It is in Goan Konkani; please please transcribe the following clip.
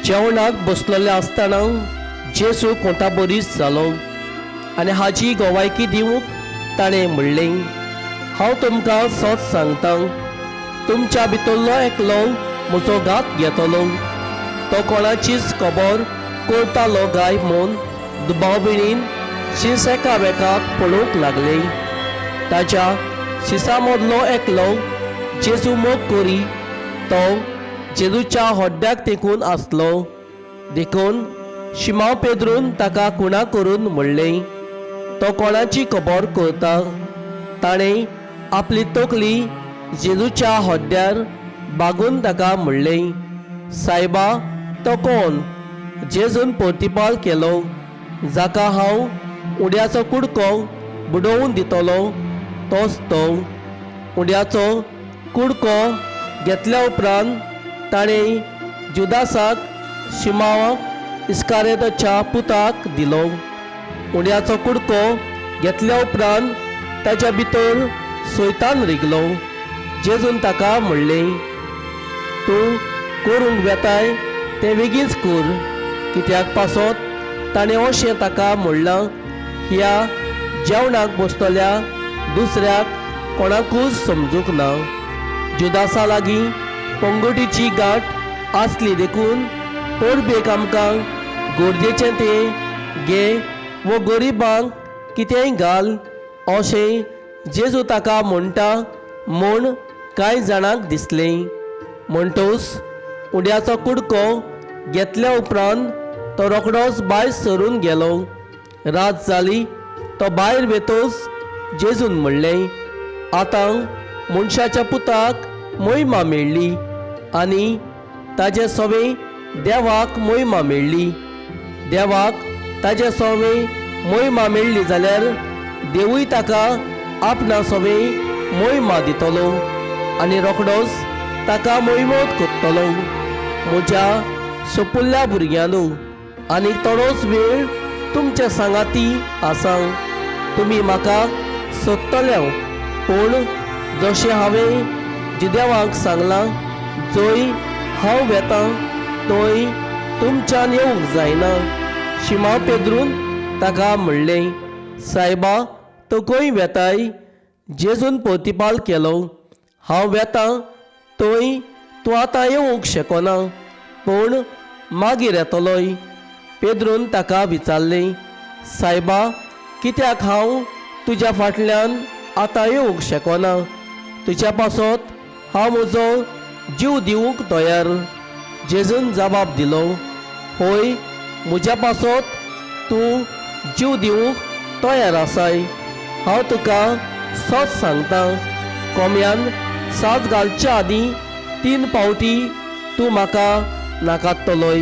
जेवणाक बसलेले आसतना जेजू कोंताबरीच जालो आनी हाजी गोवायकी दिवंक ताणें म्हणलें, हांव तुमकां सत सांगता, तुमच्या भितरलो एकलो म्हजो घात घेतलो. तो कोणाचीच खबर करतालो गाय म्हूण दुबाविणीन शीस एकामेकाक पळोवंक लागले. ताच्या शिसा मदलो एकलो जेजू मोग करी तो जेजूच्या हड्ड्याक तेंकून आसलो. देखून शिमांव पेद्रून ताका खुणा करून म्हणलें, तो कोणाची खबर करता? ताणें आपली तकली जेजूच्या हड्ड्यार बागून ताका म्हणलें, सायबा, तो कोण? जेजून प्रतिपाल केलो, जाका हांव उड्याचो कुडको बुडोवन दितलो तोच तो. उड्याचो कुडको घेतल्या उपरांत ताणें जुदासाक शिमांवाक इस्कारेताच्या पुताक दिलो. उड्याचो कुडको घेतल्या उपरांत ताच्या भितर सोयतान रिगलो. जेजून ताका म्हणलें, तूं करूंक वेताय तें बेगीनच कर. कित्याक पासत ताणें अशें ताका म्हणलां, ह्या जेवणाक बसतल्या दुसऱ्याक कोणाकूच समजूंक ना. जुदासा लागीं पंगोटीची गांठ आसली देखून परबेक आमकां गरजेचें तें घे वो गरिबांक कितेंय घाल अशें जेजू ताका म्हणटा म्हूण कांय जाणांक दिसलें. म्हणटूच उड्याचो कुडको घेतल्या उपरांत तो रोखडोच भायर सरून गेलो. रात जाली. तो भायर वेतोच जेजून म्हणलें, आतां मनशाच्या पुताक मोहिमा मेळ्ळी आनी ताजे सवे देवाक मोहिमा मेळ्ळी. देवाक ताजे सवे मोहिमा मेळ्ळी जाल्यार देवूय ताका आपणा सवे मोहिमा दितलो आनी रोखडोच ताका मोहिमोत करतलो. म्हज्या सोपुल्ल्या भुरग्यांनो, आनी थोडोच वेळ तुमच्या सांगाती आसा. तुमी म्हाका सोदतले, पूण जशें हांवें जिदेवांक सांगलां, जंय हांव वेतां थंय तुमच्यान येवंक जायना. शिमा पेद्रून ताका म्हणलें, सायबा, तूं खंय वेताय? जेजून प्रतिपाल केलो, हांव वेतां थंय तूं आतां येवंक शकना, पूण मागीर येतलोय. पेद्रून ताका विचारलें, सायबा, कित्याक हांव तुज्या फाटल्यान आतां येवंक शकना? तुज्या पासत हांव म्हजो जीव दिवंक तयार. जेजून जबाब दिलो, होय, म्हज्या पासत तूं जीव दिवंक तयार आसाय. हांव तुका सत सांगता, कोंब्यान साद घालच्या आदीं 3 फावटी तूं म्हाका नाकातलोय.